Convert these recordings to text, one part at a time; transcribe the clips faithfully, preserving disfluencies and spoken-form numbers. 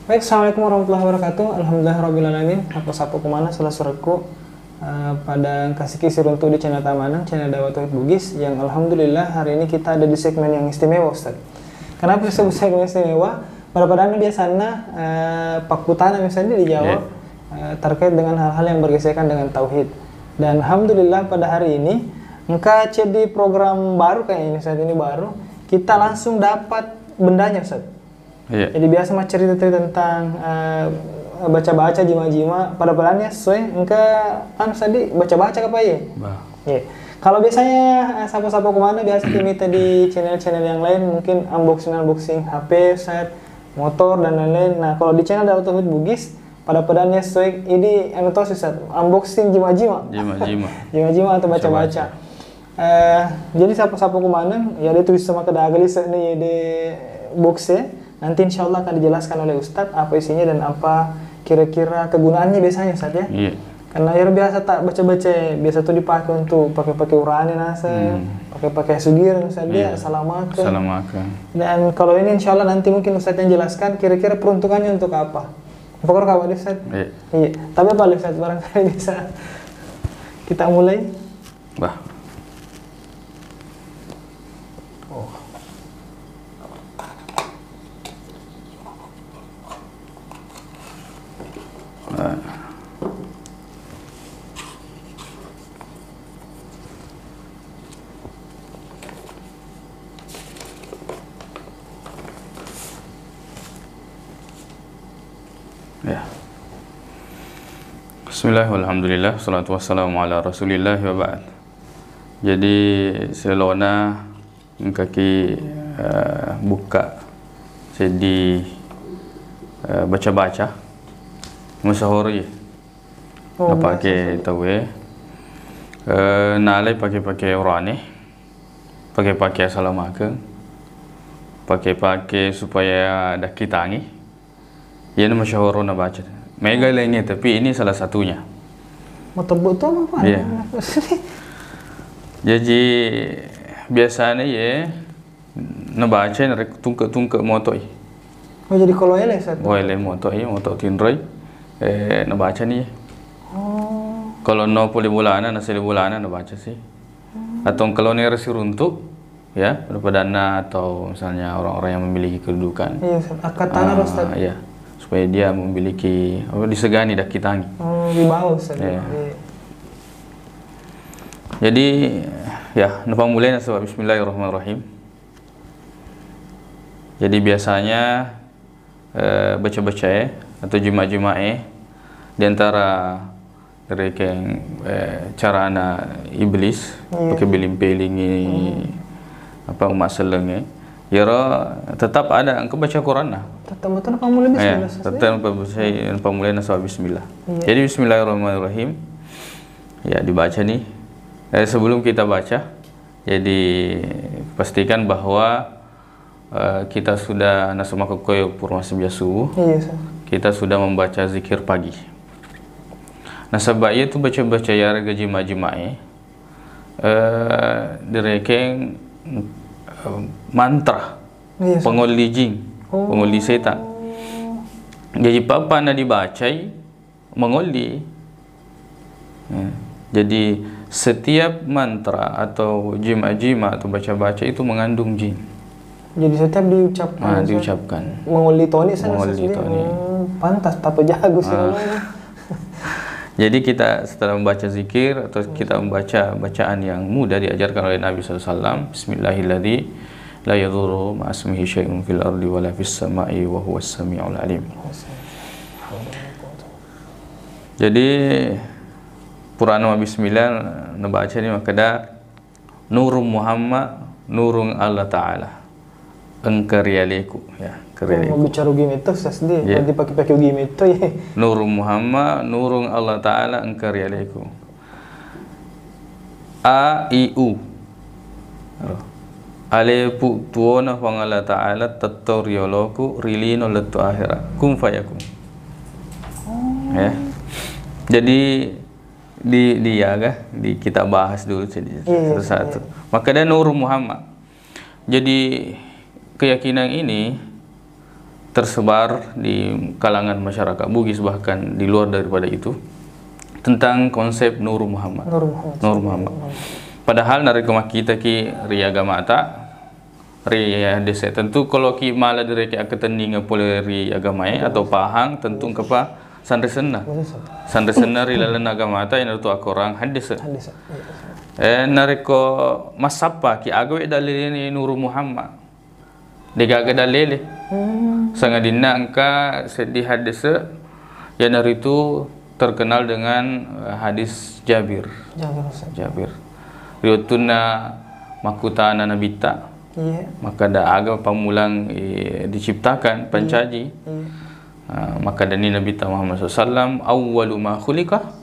Baik, assalamualaikum warahmatullahi wabarakatuh. Alhamdulillah rabbil alamin. Sapa-sapa kumana salah surekku, eh, pada engkasiki siruntu di channel Tamaneng, channel dakwah Tauhid Bugis, yang alhamdulillah hari ini kita ada di segmen yang istimewa, Ustaz. Kenapa disebut segmen istimewa? Pada-padanya biasanya, eh, pakkutana misalnya dijawab, eh, terkait dengan hal-hal yang bergesekan dengan tauhid. Dan alhamdulillah pada hari ini engka jadi program baru kayaknya ini, saat ini baru, kita langsung dapat bendanya, Ustaz. Iya. Jadi biasa mah cerita-cerita tentang, eh, baca-baca, jima-jima, pada-padanya sesuai engka anu tadi, baca-baca apa ya? Bah. Iya. Kalau biasanya, eh, sapa-sapa kumana biasa kita di channel-channel yang lain, mungkin unboxing-unboxing H P, set, motor dan lain-lain. Nah, kalau di channel Dakwah Tauhid Bugis, pada-padanya sesuai ini anu to, Ustaz, unboxing jima-jima. Jima-jima. Jima-jima atau baca-baca. Eh, jadi sapa-sapa kumana, ya, dia tulis sama kedaga lise' nih di box ya. Nanti insya Allah akan dijelaskan oleh Ustadz apa isinya dan apa kira-kira kegunaannya biasanya, Ustadz, ya. Iya. Karena ya biasa tak baca-baca, biasa tuh dipakai untuk pakai-pakai urane nase, hmm, pakai-pakai sugiran, Ustadz, ya, iya, salamakan. Salamakan. Dan kalau ini insya Allah nanti mungkin Ustadz yang jelaskan kira-kira peruntukannya untuk apa. Pokoknya kabar, Ustadz. Iya. Iya. Tapi apa, Ustadz, barangkali bisa kita mulai? Bah. Oh. Nah. Ya. Bismillah, walhamdulillah, salatu wassalamu ala rasulillah wa ba'd. Jadi, selona engkaki, eh, bukka seddi, eh, baca-baca. Masahoro ye. Oh, napake tauwe. Eh, nalai pake-pake urane. Pake-pake asalamakeng. Pake-pake supaya dakkitangi. Iyana masyahoro nabaca. Mega lainnya, tapi ini salah satunya. Matebbu tu apa? Iya. Jaji, biasanya ye nabaca narekko tungke-tungke motoi. Oh, jadi kalau ele, Ustaz? Oh, ele motoi, moto tinroi. Eh, nabaca ni. Oh. Kalau no pole bolana, nasele bolana, nabaca sih. Atau kalau nero siruntu, ya, pada-padanna atau misalnya orang-orang yang memiliki kedudukan. Iya, Ustaz. Angkat tangan, ah, Ustaz. Iya. Supaya dia memiliki, apa, disegani, dakkitangi. Oh, di bawah, Ustaz. Iya. Iya. Jadi, ya, napammulai nasaba bismillahirrahmanirrahim. Jadi biasanya, eh, baca-bacae atau juma-jumae di antara rekeng, eh, carana iblis, iya, pakai beling-pelingi, hmm, apa, umma sellengnge. Yaro tetap ada engka baca Quranna. Tetap betul pammulai, iya, bismillah, Ustaz, tetap pammulai, pammulai nasaba bismillah. Iya. Jadi bismillahirrahmanirrahim. Ya, dibaca nih. Eh, sebelum kita baca, jadi pastikan bahwa eh, kita sudah nasaba makkokkoe pura massempajang subuh. Iya, Ustaz. Kita sudah membaca zikir pagi. Nasaba iyatu baca-baca iyarega jima-jimae, eh, direkeng, eh, mantra, iya, Ustaz, pangolli jing, oh, pangolli setang. Jadi, papana dibacai, mangolli. Ya. Jadi, setiap mantra atau jima-jima atau baca-baca itu mengandung jin. Jadi, setiap diucapkan, ah, misalnya, diucapkan, mangolli toni sana, mangolli toni. Hmm, pantas tapa jago sih, ah, kalau ini. Jadi, kita setelah membaca zikir atau kita membaca bacaan yang mudah diajarkan oleh Nabi sallallahu alaihi wasallam, "Bismillahilladzi la yadurru ma'asmihi syai'un fil ardi wala fis sama'i wa huwas sami'ul alim." Jadi, purana mabismillah, nabaca ni makkeda, "Nurung Muhammad, nurung Allah Ta'ala, engka ri aleku," ya, engka ri aleku. Mau bicara game itu, Ustaz, di, iya, dipakai-pakai game itu, ya. "Nurung Muhammad, nurung Allah Ta'ala, engka ri aleku." A, I, U. Alepu tuona Puang Allah Ta'ala, tettong rioloku, ri lino lettu akhera. Kun fayakun. Oh. Ya. Jadi, di, di, ya, ga? Di kita bahas dulu, jadi, iya, iya, satu-satu. Iya. Makkeda Nurung Muhammad. Jadi, keyakinan ini tersebar di kalangan masyarakat Bugis, bahkan di luar daripada itu, tentang konsep Nuru Muhammad. Nuru Muhammad. Nuru Muhammad. Padahal narekko makkitaki ri agamata, ri hadese, tentu kalau ki mala direke akkatenninga pole ri agamae atau pahang, tentu engkapa sanresenna. Sanresenna ri laleng agamata, iyanaritu Al-Quran, hadese. Hadese. Iya. Eh, narekko massappa ki, aga we dalilini Nuru Muhammad? Degaga dalele. Hmm. Sangadinna engka seddi hadese, iyanaritu terkenal dengan, eh, hadis Jabir. Jabir, Ustaz. Jabir. Ri wettunna makkutana Nabitta, iya, makkada aga pammulang, eh, diciptakan, pancaji. Iya. Ah, makkadani Nabitta Muhammad sallallahu alaihi wasallam, "Awwalu ma khuliqa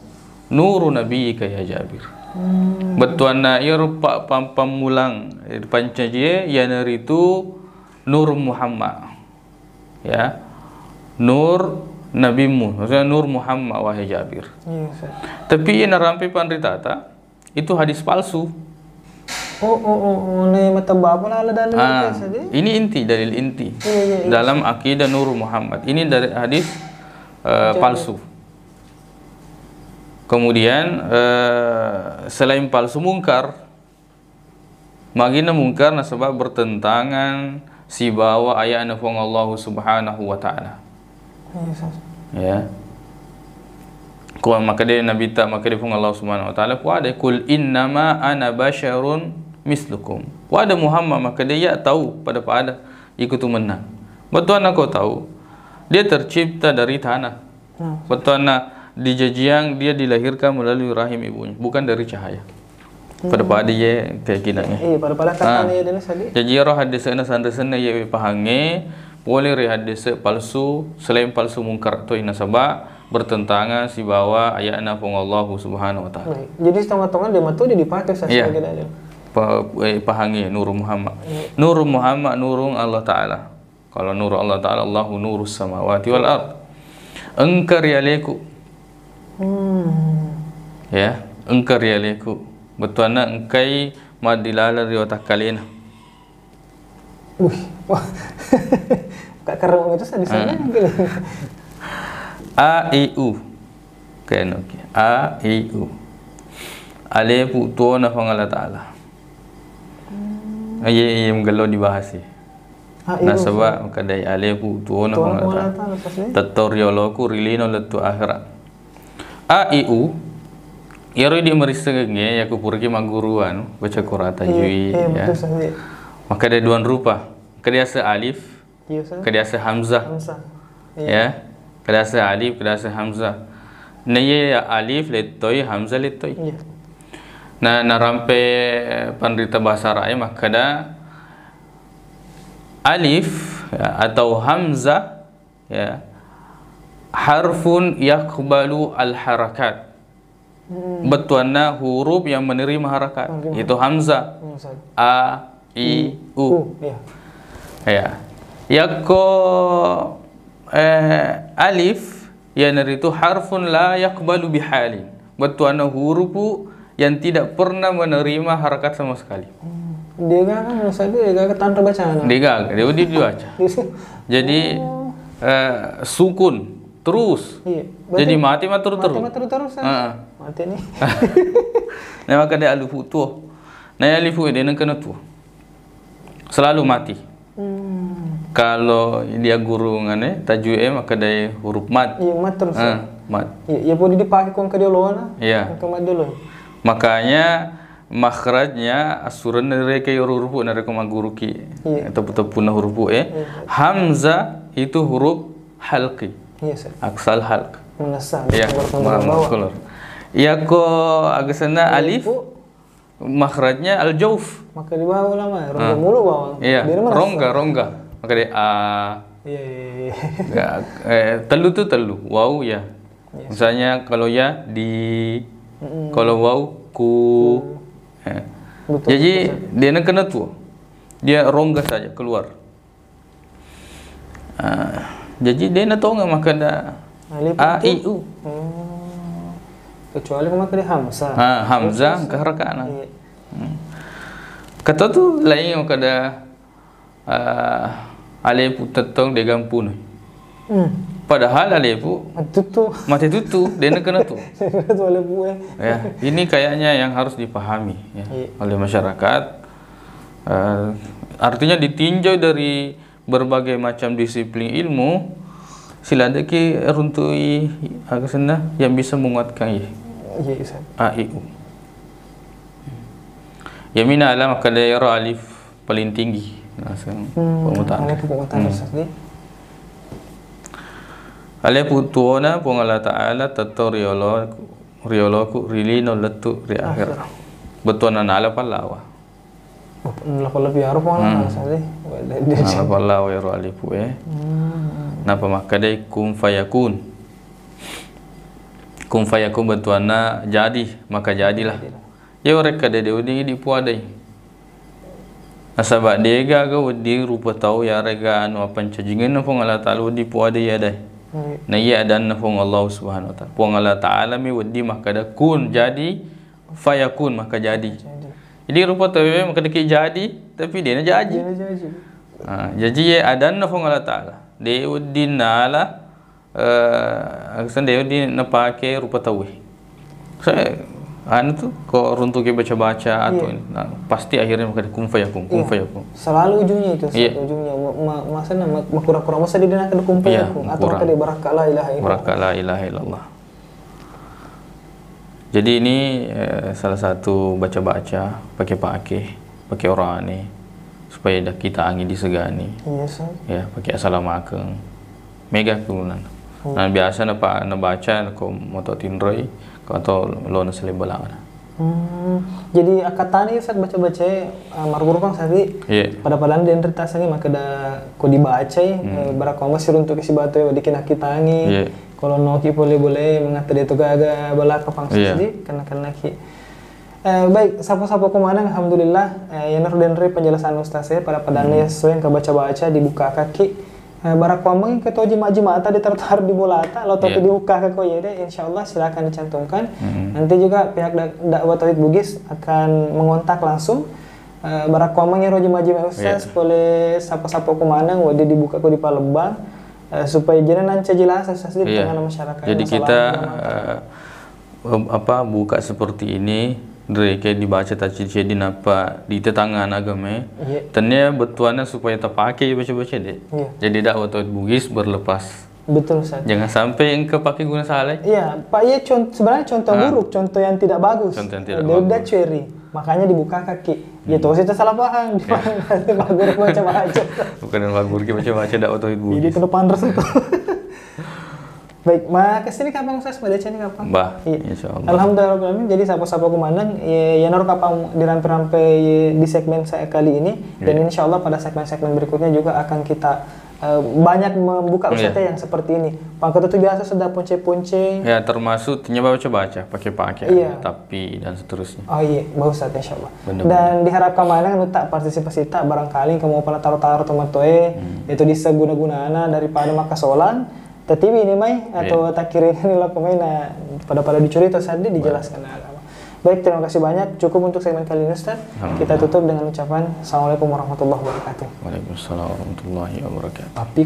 nuru nabiyyika ya Jabir." Hmm. Bettuanna iyaro pa-, pam-, pammulang, eh, pancajie, iyanaritu Nur Muhammad. Ya. Nur nabimmu, maksudnya Nur Muhammad, wahai Jabir. Iya, Ustaz. Tapi iya narampe panritata, itu hadis palsu. Oh, oh, oh, oh, ne matebba apa lah ada dalil. Ah, itu, Ustaz, ya? Ini inti, dalil inti. Iya, iya, iya, dalam Ustaz. Akidah Nur Muhammad. Ini dari hadis, eh, Jabir. Palsu. Kemudian, eh, selain palsu, mungkar. Magina mungkar nasaba bertentangan sibawa ayatna Puang Allahu Subhanahu wa Ta'ala. Iya, Ustaz. Ya. Ko makkeda Nabitta, makkeda Puang Allahu Subhanahu wa Ta'ala, kuade, "Qul innama ana basyarun mislukum." Kuade Muhammad, makkeda iya tau pada-pada ikutu mennang. Bettuanna ko tau, dia tercipta dari tanah. Hmm. Bettuanna dijajiang dia dilahirkan melalui rahim ibunya, bukan dari cahaya. Hmm. Pada-pada ye keyakinannya. Iya, pada-pada. Ah. Katanya dia tadi. Jaji iyaro hadisena sanresenna ye pahange, pole ri hadis palsu, selain palsu, mungkar toi nasaba bertentangan sibawa ayatna Puang Allahu Subhanahu wa Ta'ala. Baik. Jadi setengah-tengah dia matu dia dipakai, Ustaz, iya, sebagai dalil. Pa-, eh, pahange Nur Muhammad. Iya. Nur Muhammad nurung Allah Ta'ala. Kalau nur Allah Ta'ala, "Allahu nurus samawati wal ard." Engka ri aleku. Hmm. Ya, engka ri aleku. Bettuanna engkai maddilaleng ri watakkalena. Wih, wah. Kak kerem itu, Ustaz, di sana. Hmm. Gitu. A, I, U. Kayak no, oke. A, I, U. Alepu tuona Puang Allah Ta'ala. Hmm. Iya, iya, menggello dibahas sih. A, I, U, nasaba, Ustaz, makkadai alepu tuona Puang Allah Ta'ala. Tuona Puang Allah Ta'ala, Ustaz, ya. Tettong rioloku ri lino lettu akhirat. A, I, U, iyaro idi marissengengnge yakko puraki magguru anu, baca Quran tajwid, iya, iya, ya. Betul, Ustaz, iya. Makkadai duang rupa. Makkadai ase alif, iya, Ustaz. Makkadai ase hamzah. Hamzah. Iya. Ya. Makkadai ase alif, makkadai ase hamzah. Naiya alif lettoi, hamzah lettoi. Iya. Nah, narampe panrita bahasa Arab makkada alif, ya, atau hamzah, ya, harfun yaqbalu al-harakat. Hmm. Bettuanna huruf yang menerima harakat. Menerima. Itu hamzah. Hmm, Ustaz. A, I, U. U, iya. Ya. Yakko, eh, alif, iyanaritu harfun la yaqbalu bihalin. Bettuanna hurufu yang tidak pernah menerima harakat sama sekali. Hmm. Degaga, Ustaz, degaga tanra bacana. Degaga, dia udah dibaca. Bisa. Jadi, oh, eh, sukun terus. Iya. Jadi berarti mati mah terus-terus. Mati mah terus-terus, ya? Heeh. Mati nih. Nah, makkadai alifu tuo. Nah, alifu dia nengkana tuo. Selalu mati. Hmm. Kalau dia guru ngane, tajwid e makkadai huruf mad. Iya, mad terus, eh, ya? Mad. Iya, iya, boleh dipakai kong ke dia lona. Iya. Kong ke mad dia lona. Makanya makhrajnya asurenna reke hurufu narekko magguruki. Iya. Teppu-teppunna hurufu e. Iya. Hamzah itu huruf halqi. Iya, Ustaz. Aqsal halq. Mengesah, iya, bertambah bawah. Keluar. Yakko agesenna alif, alifu. Makhrajnya al-jauf. Maka di bawah ulama, rongga mulu bawah. Iya, biar mana rongga, rongga. Maka dia a. Iya, iya, iya. Nggak, eh, telu tuh telu. Wau ya. Iya. Misalnya kalau ya di, mm-mm, kalau wau ku. Ku. Ya. Betul, jadi betul. Dia nengkena tuh. Dia rongga saja keluar. Ah, jadi dena tonga makkeda alif a, itu? I, u. Hmm. Kecuali ko makkeda hamzah. Ah, hamzah, terus, engka harakana. Iya. Hmm. Kata tu lain makkeda, ah, alif tettong degampun. Hmm. Padahal alepu mate tuttu, mate tuttu, de' nakenna tu. Itu alepu, eh. Ya, ini kayaknya yang harus dipahami, ya, iya, oleh masyarakat. Eh, artinya ditinjau dari berbagai macam disiplin ilmu, siladdeki runtui aga senna yang bisa menguatkan, ya. Iya, Ustaz. A, i, u. Yamina ala makkeda ero alif paling tinggi. Naseng. Hmm, pemutaran. Alif pemutaran, hmm, Ustaz, di. Alif tuona Puang Allah Ta'ala tetto riolo, rioloku rilino lettu ri akhirat. Akhirat. Bettuanna nala pallawa. Oh, nala pallawa aro Puang Allah Ta'ala, hmm, Ustaz, di. Wah, de-, de-, nala pallawa ero alifu, eh. Hmm. Napa makkedai kun fayakun. Kun fayakun bettuanna jadi, maka jadilah. Jadilah. Iya, werekka de, de wedding dipuadai. Nasaba degaga wedding rupa tau yarega anu appancajingenna Puang Allah Ta'ala wedding puadai yadai. Iya. Na iya adanna Puang Allah Subhanahu wa Ta'ala. Puang Allah Ta'ala mi wedding makkeda kun, jadi, fayakun, maka jadi. Jadi. Jadi rupa tau makkeda ki jadi, tapi de na jaji. De na jaji. Ah, jaji ye adanna Puang Allah Ta'ala. De wedding nala eh, aga senna de wedding napake rupa tauwe. Saya, anu tu, ko runtuki baca-baca atau, iya, ini, nah, pasti akhirnya makkeda kun fayakun, kun, iya, fayakun. Selalu ujungnya itu, Ustaz, iya, ujungnya. Ma-, ma-, maksudnya ma-, makura-kura masa di dana kun fayakun. Iya, atau makura. Makkeda barakka la ilaha illallah. Barakka la ilaha illallah. Jadi ini, eh, salah satu baca-baca, pake-pake, pake orane, supaya dakkita angin disegani. Iya, Ustaz. Ya, pake assalamakeng. Mega kegunaan. Hmm. Nah, biasa napa-, nabaca ko moto tinroi, ko atau lo nasele balana. Hmm. Jadi akkatana, Ustaz, baca-baca, eh, margurukang sadi. Iya. Pada-pada denre tasangi makkeda ko dibacai, hmm, eh, barakko masih runtuk si batu ya, dikena kitangi. Iya. Kalau noki boleh-boleh mengata dia tu gaga balaka pangsa, iya, sedi, kena-kena ki. Eh, baik, sapa-sapa ku maneng, alhamdulillah, eh, iyanaro denre penjelasan Ustaz ya, pada-padanna, hmm, ya, sesuai yang kebaca-baca, dibuka kaki. Eh, barakkuammengi ke toji majji mata di tertaruh di bolata, lo toki, iya, dibuka ke ko yede, insyaallah silakan dicantumkan. Hmm. Nanti juga pihak da-, dakwah Tauhid Bugis akan mengontak langsung. Eh, barakkuammengi roji majji ma Ustaz, iya, pole sapa-sapa ku maneng, wede dibuka ko di Palembang, eh, supaya jena nanca jelas Ustaz di, iya, tengah masyarakat. Jadi masalah kita, agama. Eh, em, apa, buka seperti ini, rekeng dibaca tacci-ceddi nappa di tetangga agama, iya, tennia bettuanna supaya tapake baca-baca de. Iya. Jadi dakwah Tauhid Bugis berlepas. Betul, Ustaz. Jangan sampai engka pake guna salah. Iya, Pak, iya, con-, sebenarnya contoh, ah, buruk, contoh yang tidak bagus. Contoh yang tidak bagus. Dia udah curi, makanya dibuka kaki. Dia, hmm, tosi itu salah paham. Iya. Dia bagus baca-baca. Bukan bagus baca-baca dakwah Tauhid Bugis. Jadi itu pantas itu. Baik, makasih nih kapang Ustaz, madeceng nih kapang. Bah, iya, insyaallah. Alhamdulillah rabbil alamin. Jadi sapa-sapa ku maneng, ya, ya naruh kapang dirampe-rampe di segmen saya kali ini. Dan, iya, insyaallah pada segmen-segmen berikutnya juga akan kita, eh, banyak membuka, iya, Ustaz ya yang seperti ini. Pangkat itu biasa sudah ponce-ponce. Ya, termasuk tennia baca-baca, pake-pake, iya, tapi dan seterusnya. Oh iya, bagus Ustaz, insyaallah. Bener-bener. Dan diharapkan maneng nuta partisipasi ta barangkali kamu pernah taruh-taruh teman toe, hmm, itu bisa guna-gunana daripada makasolan. Tatiwi ini mai, iya, atau takiring ini lo pemain, nah, pada-pada dicuri atau sandi dijelaskan agama. Baik, terima kasih banyak. Cukup untuk segmen kali ini, Ustaz. Sama-sama. Kita tutup dengan ucapan Assalamualaikum warahmatullahi wabarakatuh. Waalaikumsalam warahmatullahi wabarakatuh. Tapi